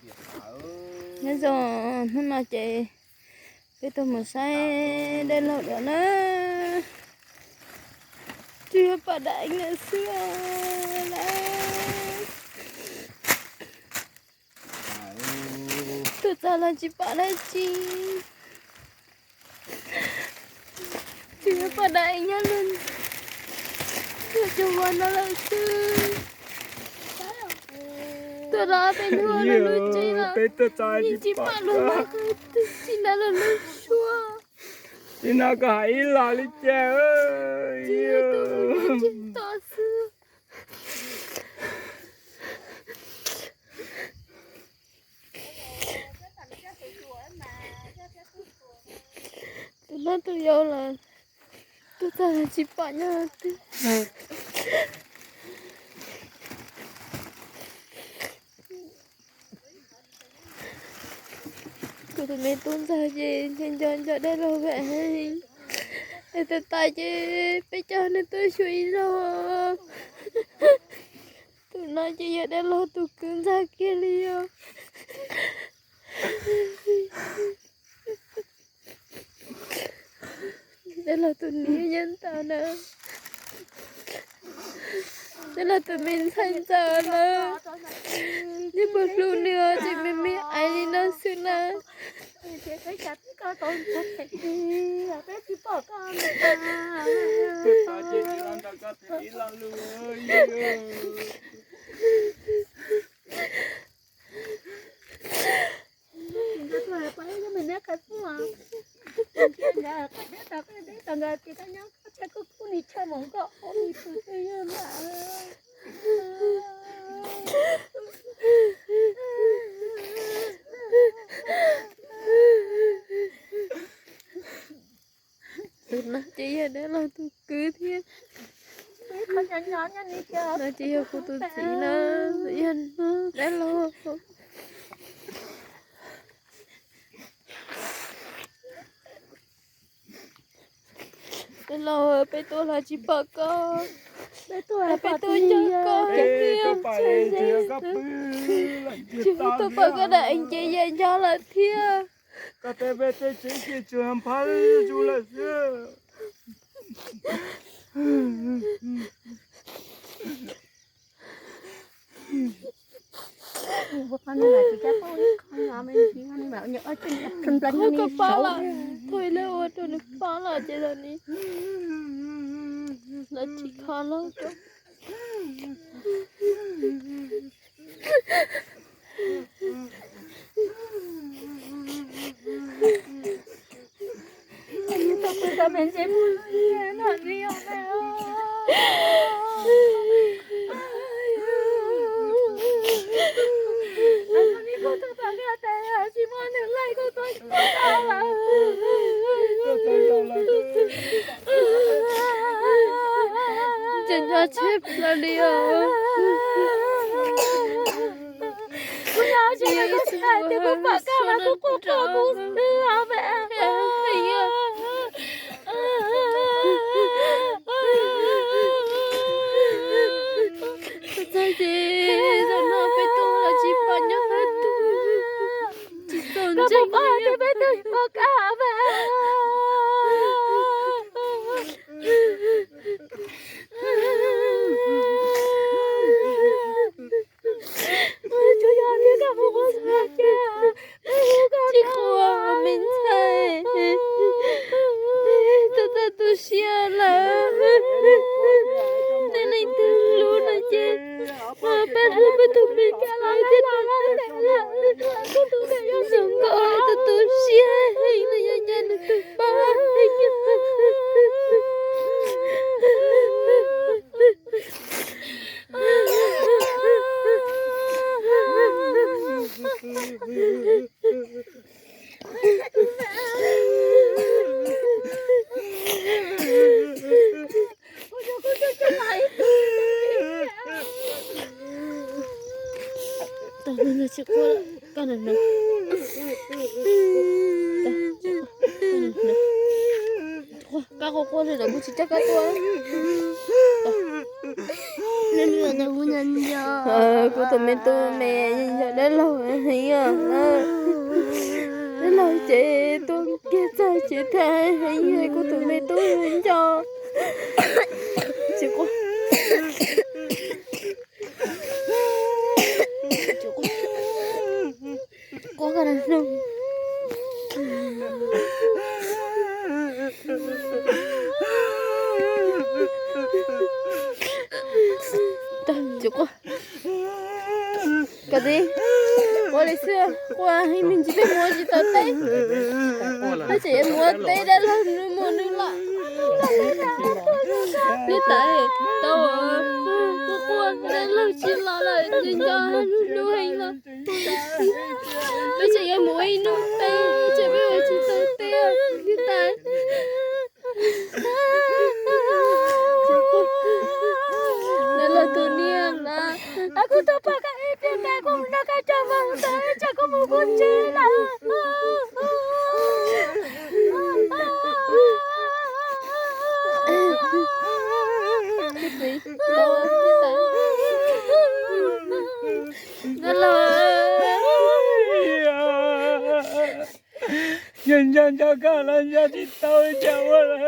Nyob zoo, hnub no ces peb tuaj mus saib dej laug dua na. Tsuas yog pom dab eev lawm xwb os. Tuaj txog los tsis pom dab tsi. Tsuas yog pom dab eev nyob lawm, tuaj cov vov no lawm xwb. Tuaj los peb hnub los lub tsev los yeej tsis pom lub, tsis nrog lub suab. Tsis no koj hais ib los li cas. Tsis yog tus tsis tom xwb. Tus no tus yau los tuaj txog tsis pom nyob twg. Kuv tus me tub ntxawg ces nco nco dej laug vam heev. Es tas tas ces peb coj nws tuaj xyuas ib zaug. Tus no ces yog dej laug tus kwv ntxawg kiag li os. Dej laug tus niam nyob ntawd na. Dej laug tus me ntxhais ntxawm na. Nws puas hlub nws os, ces me me aiv li no xwb na. Tus no ces yog dab laug tus kwv thiab. No ces yog kuv tus txiv na, yog dab laug. Dab laug, peb tuaj los tsis pom koj, peb tuaj coj koj thiab. Tsis tuaj pom koj dab eev ces yam nco lawm thiab. Koj tej peb tej tsev ces tsuas nphab zuj zus lawm xwb. Koj pab lawm, thaij ua rau nws pab lawm ces lawv tsis kho lawm. Tseem nco tsheb plaws li os. Kuv yog tsis yog kuv tsis hais tias kuv pom koj mas kuv quaj quaj kuv xwb os. Txog ces zaum no peb tuaj los tsis pom nyob qhov twg, tsis txaus ntseeg li. Peb twb pom koj mas. Tsis qhuas me ntxhais, txawj txawj tu siab lawm. Nej leej twg hlub no ces pab hlub peb tus me ntxhais thiab. Zoo nkauj txawj tu siab heev no, yog ncav nws tus pab heev. Koj quaj quaj li lawm kuv tsis coj koj tuaj. Kuv tus me tub me nco dab laug. Heev os, dab laug ces tuaj kiag txog ces thiaj heev, kuv tus me tub nco. Quaj, quaj, quaj. Tsis quaj. Koj tib quaj li xwb, quaj ib me ntsis peb mus tsis tau teb. Peb tseem yuav mus ua teb dab laug nws mus nws los. Neb tais tau, quaj quaj dab laug tsis los lawm, nco nco hnub hnub heev los. Peb tseem yuav mus ib hnub teb, tseem peb ua tsis tau teb, neb tais. Neb los tus niam na, kuv tus pog koj ib tiag tiag, kuv mus nrog koj cog mov ntawd, tsam kuv mus kuv tsev lawm. Neb los. Nco nco koj los nco tsis tau, cas ua lawm.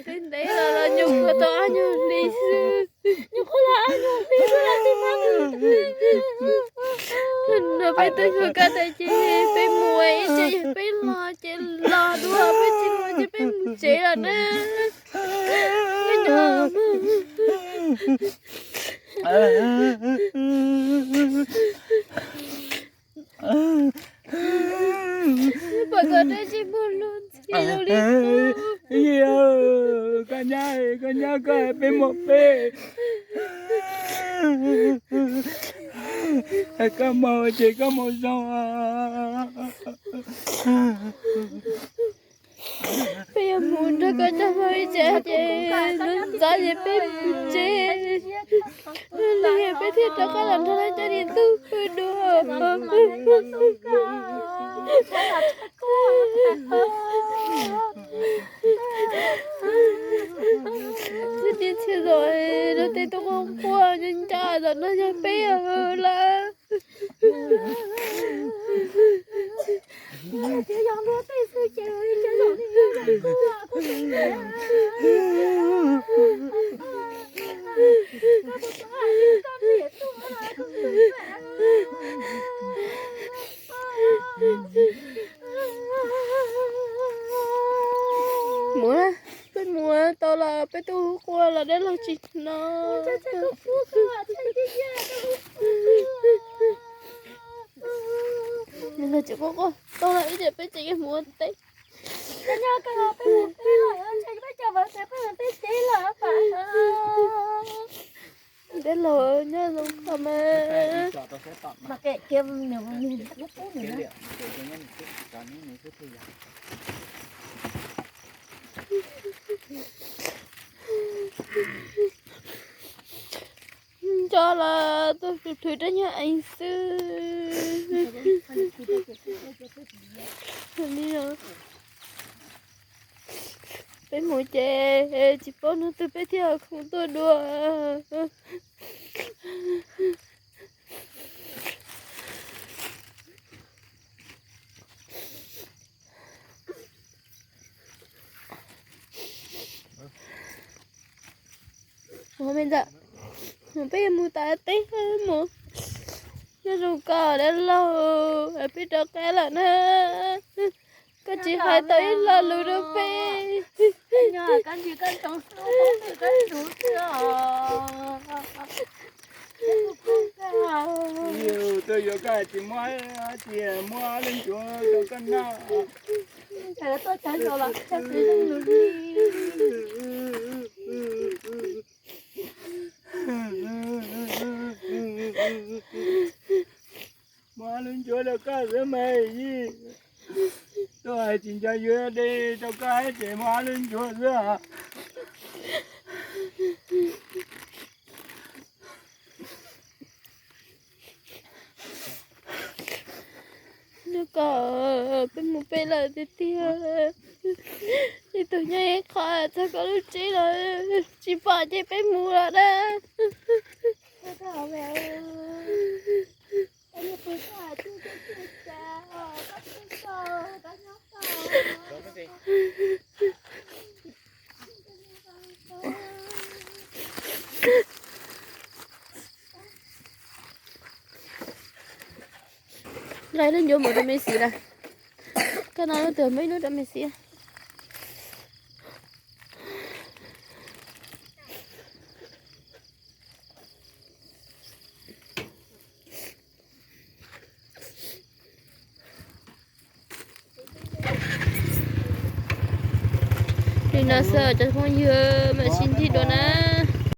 Peb ntev los los nyuam qhuav tau ob nyuag hli xwb. Nyuam qhuav los ob nyuag hli xwb los tsis muaj. No peb twb yog koj tas ces peb mus ib tsam yog peb los ces los dua, peb tsis los ces peb mus tsev lawm na. Peb nco. Pom koj dab tsi muag lub ntxhi lub li. Koj nyab, koj nyab, koj peb mus peb. Koj mus ces koj mus zoo. Peb yuav mus nrog koj coj mus ib tsam ces lub ntxov ces peb mus tsev. Li peb thiaj rov qab los nrog lawv cov niam tub pw dua. Txhia txhia zaus lub teb tuaj quaj quaj nco nco, zaum no yog peb lawm. Mus na, peb mus tau los peb tuaj quaj los dab laug tsis hnov. Nws los tsis quaj quaj tau los ib tsam peb tseem yuav mus ua teb. Dab laug nyob zoo koj mas. Nco los tuaj plhws plhws rab nyuag eev xwb. Peb mus ces tsis paub hnub twg peb thiaj khoom tuaj dua. Ua me ntxawm, peb yuav mus tas teb mus. Nyob zoo koj dab laug, peb rov qab lawm na. Koj tsis hais tau ib lo lus rau peb. Tuaj yuav koj tsis muab, tsis muab lub ncuav rau koj noj. Muab lub ncuav rau koj xwb mas Yij. Tuaj hais tsis nco yuav dej rau koj ces muab lub ncuav xwb. Nyob koj, peb mus peb lawm tiag tiag. Ib tug nyob ib qho txog koj lub tsev los tsis pom ces peb mus lawm na. Rais lub ncuav mus rau me xis lawm. Koj no lub twg muaj ib lub rau me xis. Li no xwb cov phooj ywg, mam sib ntsib dua na.